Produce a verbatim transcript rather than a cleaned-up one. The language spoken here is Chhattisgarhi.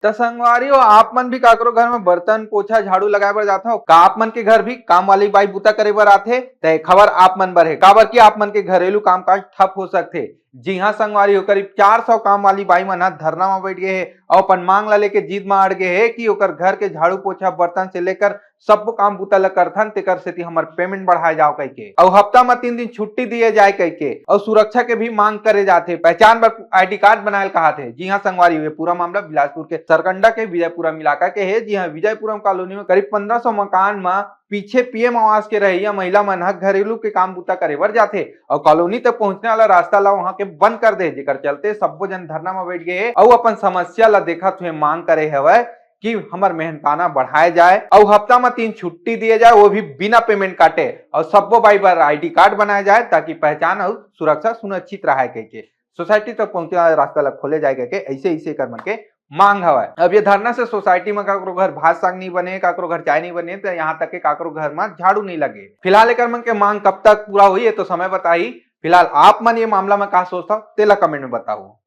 त संगवारी हो, आप मन भी काकरो घर में बर्तन, पोछा, झाड़ू लगाए बर जात हो का? आप मन के घर भी काम वाली बाई बुता करे बर आथे? त ये खबर आप मन बर हे, काबर कि आप मन के घरेलू कामकाज ठप हो सकथे। जी हाँ संगवारी हो, करीब चार सौ काम वाली बाई मन ह धरना म बैठ गे हे अउ अपन मांग ला लेके जिद म अड़ गे हे कि ओकर घर के झाड़ू, पोछा, बर्तन से लेकर सब्बो काम बुता ल करथन, तेकर सेती हमर payment बढ़ाए जाव कहिके, अउ हफ्ता म तीन दिन छुट्टी दिए जाए कहिके, अउ सुरक्षा के भी मांग करे जाथे। पहचान बर ID card बनाए ल कहाथे। जी हाँ संगवारी हो, ये पूरा मामला बिलासपुर के सरकंडा के विजयपुरम इलाका के हे। जी हाँ, विजयपुरम कॉलोनी में करीब पन्द्रह सौ मकान म पीछे PM आवास के रहइया महिला मन ह घरेलू के काम बुता करे बर जाथे अउ कॉलोनी तक पहुंचने वाला रास्ता ला वहां के बंद कर दे, जेकर चलते सब्बो जन धरना म बैठ गे हे अउ अपन समस्या ला देखत हुए मांग करे हवय कि हमर मेहनताना बढ़ाए जाए अउ हफ्ता म तीन छुट्टी दिए जाए, वो भी बिना payment काटे, अउ सब्बो बाई बर ID card बनाए जाए, ताकि पहचान अउ सुरक्षा सुनिश्चित रहे कहिके। सोसाइटी तक पहुंचने वाला रास्ता ला खोले जाए कहिके ऐसे ऐसे कर मन के मांग हवय। अब ये धरना से सोसाइटी म काकरो घर भात साग नहीं बने, काकरो घर चाय नहीं बने, त यहाँ तक के काकरो घर म झाड़ू नहीं लगे। फिलहाल एकर मन के मांग कब तक पूरा होही, ये तो समय बताही। फिलहाल आप मन ये मामला म का सोचथव, तेला comment में बताओ।